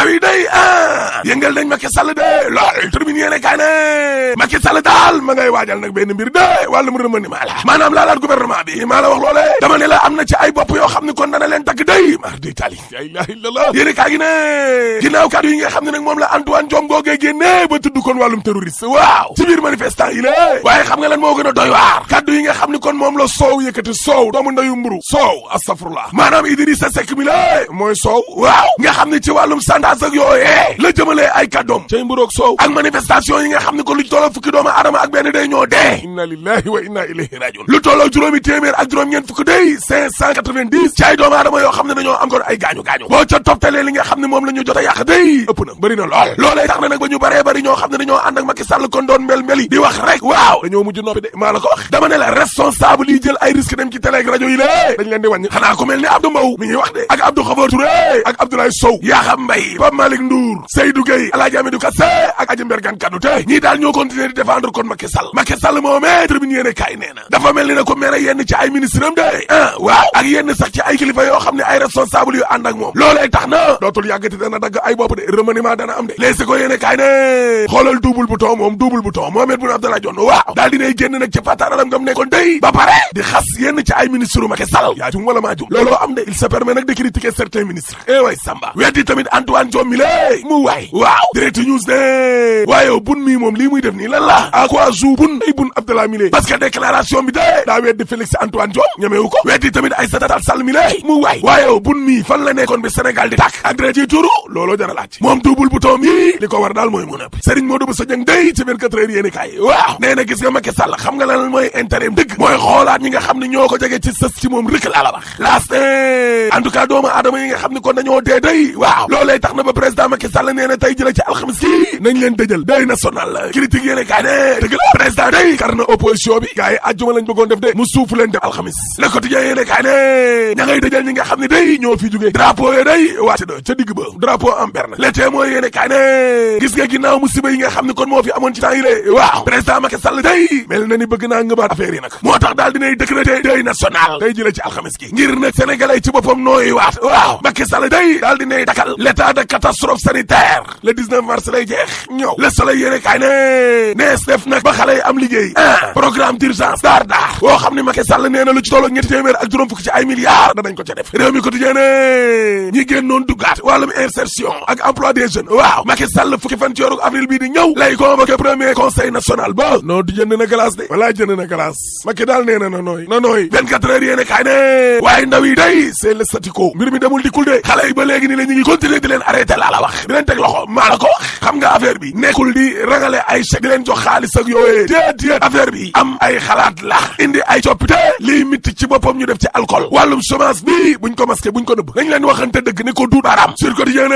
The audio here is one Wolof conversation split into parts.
ndaw yi day yëngal nañ Macky Sall de lool tribune yéene kaay ne Macky Sall daal ma ngay waajal nag benn mbir de wàllum remaniement la maanaam laalaat gouvernement bi maa la wax loole dama ne la am na ci ay bopp yoo xam ne kon dana leen tagg day mar di tali la ilaha illallah yéene kaay gi ne ginnaaw kàddu yi nga xam ne nag moom la Antoine Diome googee génne ba tudd kon wàllum terroriste waaw ci biir manifestant yi la waaye xam nga lan moo gën a doy waar kàddu yi nga xam ne kon moom la soow yëkkati soow doomu ndayu mburu soow astafurlah maanaam Idrissa Seck mi la mooy soow waaw nga xam ne ci wàllum sandaas ak yooyee la jëmalee ay kàddoom cay mburoog soow ak manifestation yi nga xam ne ko lu tolloo fukki doomu adama ak benn day ñoo dee inna lillahi wa inna ilayhi rajiun lu tolloo juróomi téeméer ak juróom-ñeent fukki day 590 ci ay doomu adama yoo xam ne dañoo am kon ay gaañu-gaañu boo ca toptalee li nga xam ne moom la ñu jot a yàq day ëpp na bëri na lool loolee tax na nag ba ñu baree bëri ñoo xam ne dañoo ànd ak Macky Sall kon doon mel-meli di wax rek waaw dañoo mujj noppi de maa la ko wax dama ne la responsable yi jël ay risque dem ci télé ak rajo yi lée dañ leen di wàññi xanaa ko mel ni Abdou Mbow mi ngi wax de ak Abdou Khafor Touré ak Abdoulaye Sow Yakham Mbaye Pape Malick Ndour Seydou Gueye Alaaji Amidou Kassé ak Adji Mbergane Kanouté ñii daal ñoo continuer di défendre kon Macky Sall moomee tribune yéene kaay nee na dafa mel ni na ko mere yenn ci ay ministre am de waaw ak yenn sax ci ay kilifa yoo xam ne ay responsable yu ànd ak moom loolee tax na dootul yàggati dana dagg ay bopp de remaniement dana am de léegi ko yéene kaay ne xoolal double bouton Mohamed Boun Abdallah Dionne waaw daal dinay génn nag ci pataaram ngam nekkoon day ba pare di xas yenn ci ay ministre u Macky Sall yaa jum wala maa jum looloo am de il se permet nag de critiquer certains ministres way Samba weddi tamit Antoine Diome mi lé mu waay waaw Direct News ne waaye bun mii moom lii muy def nii lan la à quoi joue bun ay Boun Abdallah mi lé parce que déclaration bi de daa weddi Félix Antoine Diome ñemewu ko weddi tamit Aïssata Tall Sall mi lé mu waay waaye bun mii fan la nekkoon bi Sénégal di tàkk ak dara ci turu looloo jar a laaj moom double bouton mi li ko war daal mooy mu nëpp Serigne Modou Bousso Dieng day ci 24 heures yéeni kaay waaw nee na gis nga Macky Sall xam nga lan mooy intérêt dëgg mooy xoolaat ñi nga xam ne ñoo ko jege ci sës ci moom rëkk laa la wax laas en tout cas doomu aadama yi nga xam ne kon dañoo dee day waaw loolee tax na ba président Macky Sall nee na tey jële ci alxamis yi nañ leen dëjël day national critique yéene kaay ne dëgg la président day kar na opposition bi gars yi àjjuma lañ bëggoon def de mu suufu leen def alxamis le quotidien yéene kaay ne ña ngay dëjël ñi nga xam ne day ñoo fi jógee drapeau yi day wàcc na ca digg ba drapeau en berne le témoin yéene kaay ne gis nga ginnaaw musiba yi nga xam ne kon moo fi amoon ci temps yi lée waaw président Macky Sall day mel na ni bëgg naa ngëbaat affaire yi nag moo tax daal dinay décréter deuil national day jële ci alxamis gi ngir nag sénégalais ci boppam nooy waat waaw Macky Sall day daal dinay dakal l'état de catastrophe sanitaire le 19 mars lay jeex ñëw le soleil yéene kaay ne nees def nag ba xale yi am liggéey programme d'urgence daar boo xam ne Macky Sall nee na lu ci tollu ñetti téeméer ak juróom fukk ci ay milliards danañ ko ca def réew mi quotidien ne ñi génnoon duggaat wàllum insertion ak emploi des jeunes waaw Macky Sall fukki fan ci weeru avril bii di ñëw lay convoqué premier conseil national ba noo di jënd na glace de wala jënd na glace Macky daal nee na nooy 24 heures yéene kaay ne waaye ndaw yi day c'est le statu quo mbir mi demul dikkul de xale yi ba léegi ni la ñu ngi continuer di leen arrêté laa la wax di leen teg loxo maa la ko wax xam nga affaire bi nekkul di rangale ay chèque di leen jox xaalis ak yooyee déet affaire bi am ay xalaat la indi ay coppite lii mitti ci boppam ñu def ci alcool wàllum chômage bi buñ ko masqué buñ ko nëbb nañ leen waxante dëgg ni ko duut baaraam sur quotidien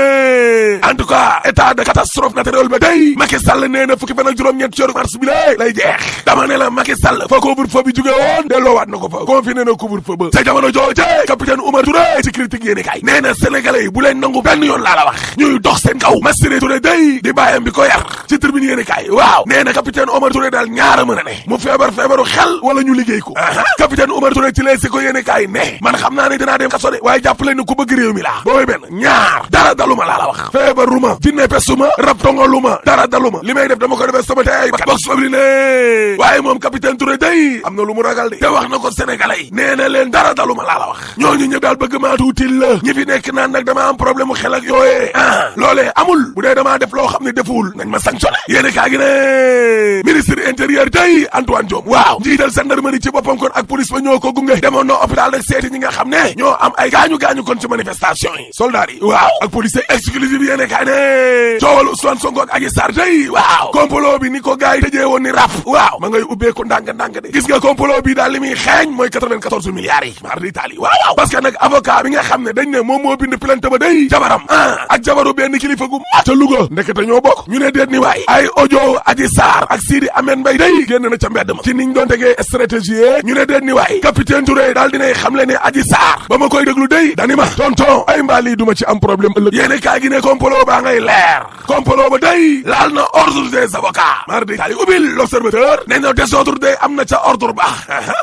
en tout cas état de catastrophe naturelle ba day Macky Sall nee na fukki fan ak juróom-ñett ci mars bi lay jeex dama ne la Macky Sall fa couvre-feu bi jógee woon delloowaat na ko fa confiné na couvre-feu ba sa jamono jooje capitaine Oumar Touré ci critique yéeni kaay nee na sénégalais yi bu leen nangu benn yoon laa la wax ñuy dox seen kaw Massiré Touré day di bàyyam bi ko yar ci tribune yéeni kaay waaw nee na capitaine Oumar Touré daal ñaara mën a ne mu feebaru xel wala ñu liggéey ko capitaine Oumar Touré ci leesi ko yéeni kaay ne man xam naa ne dinaa dem kaso de waaye jàppale ni ku bëgg réew mi laa booy benn ñaar dara daluma laa la wax feebaruma jinne pesuma rab tongaluma dara daluma li may def dama ko defee sama tey bakkat box fabli ne waaye moom capitaine Touré day am na lu mu ragal de te wax na ko sénégalais yi nee na leen dara daluma laa la wax ñooñu ñëpp daal bëgg maa tuutil la ñi fi nekk naan nag dama am problème mu xel ak yooyee loolee amul bu dee damaa def loo xam ne defuwul nañ ma sanctionné yéene kaa gi ne ministre intérieur day Antoine Diome waaw njiital gendarmerie ci boppam kon ak police ba ñoo ko gunge demoon na hôpital nag seeti ñi nga xam ne ñoo am ay gaañu kon ci manifestation yi soldats yi waaw ak police exclusive yéene kaa ne coowal Ousmane Sonko ak Adji Sarr day waaw complot bi ni ko gars yi tëjee woon ni rap waaw ma ngay ubbeeku ndànk de gis nga complot bi daal li muy xeeñ mooy 94 milliards yi mar d'Italie waaw parce que nag avocat bi nga xam ne dañ ne moom moo bind plainte ba day jabaram ak jabaru benn kilifa gu mat ca Louga ndekete ñoo bokk ñu ne déet ni waay ay audio Adji Sarr ak Sidi Ahmed Mbaye day génn na ca mbedd ma ci niñ doon tegee stratégie juillet ñu ne déet ni waay capitaine Touré daal dinay xam le ne Adji Sarr ba ma koy déglu day dani ma tonton ay mbaa lii duma ci am problème ëllëg yéene kaa gi ne complot baa ngay leer complot ba day laal na ordre des avocats mar di tali ubbil l'observateur ne na désordre day am na ca ordre ba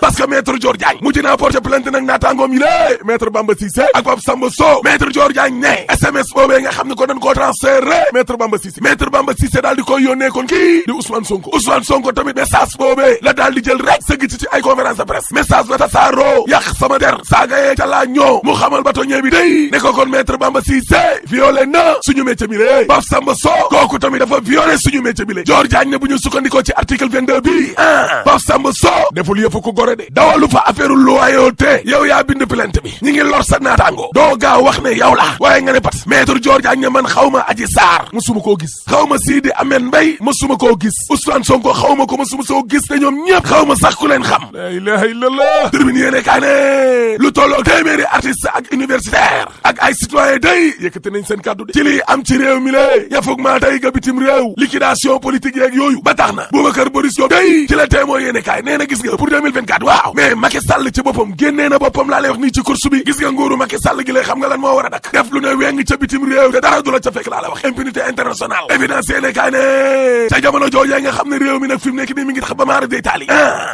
parce que maître Dior Diagne mujj naa porter plainte nag naataangoom yi lée maître Bamba Cissé ak Pape Samba Sow maître Dior Diagne ne SMS boobee nga xam ne ko dañ koo transféré maître Bamba Cissé daal di koy yónnee kon kii di Ousmane Sonko tamit message boobee la daal di jël rek sëgg ci ay conférence de presse message ba tasaaroo yàq sama der saagayee ca laa ñoo mu xamal bâtonnier bi day ne ko kon maître Bamba Cissé violé na suñu métier bi lée Pape Samba Sow kooku tamit dafa violé suñu métier bi lée Dior Diagne ne bu ñu sukkandikoo ci article 22 bi Pape Samba Sow deful yëfu ko gore de dawalu fa affaire loyauté yow yaa bind plainte bi ñi ngi lor sa naataango doo gaaw wax ne yow la waaye nga ne pat maître Dior Diagne ne man xawma Adji Sarr musuma koo gis xawma Sidi Ahmed Mbaye musuma koo gis Ousmane Sonko xawma ko musuma soo gis te ñoom ñëpp xawma sax ku leen xam la ilaha illallah Tribune yéene kaa ne lu tolloo téeméeri artiste ak universitaire ak ay citoyen day yëkkati nañ seen kàddu de ci lii am ci réew mi lée yafug maa tey ga bitim réew liquidation politique yeeg yooyu ba tax na Boubacar Boris Diop day ci la Témoin yéene kaay nee na gis nga pour 2024 waaw mais Macky Sall ci boppam génnee na boppam laa lay wax nii ci course bi gis nga nguuru Macky Sall gi lay xam nga lan moo war a dakk def lu ne weng ca bitim réew te dara du la ca fekk laa la wax impunité internationale évidence yéene kaay ne ca jamono joojee nga xam ne réew mi nag fi mu nekk nii mi ngi tax ba maara day taali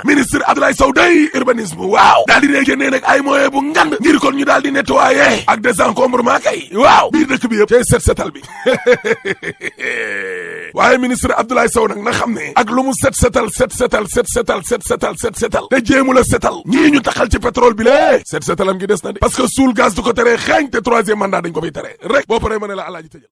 ministre Abdoulaye Sow day urbanisme waaw daal di ree génnee nag ay moyen bu ngand ngir kon ñu daal di nettoyer ak désencombrement kay waaw biir dëkk bi yëpp cay set setal bi waaye ministre Abdoulaye Sow nag na xam ne ak lu mu set setal te jéemu la setal ñii ñu taxal ci pétrole bi lée set setalam gi des na de parce que suul gaz du ko teree xeeñ te troisième mandat dañ ko fay tere rek boo paree ma ne la alaaji tëjal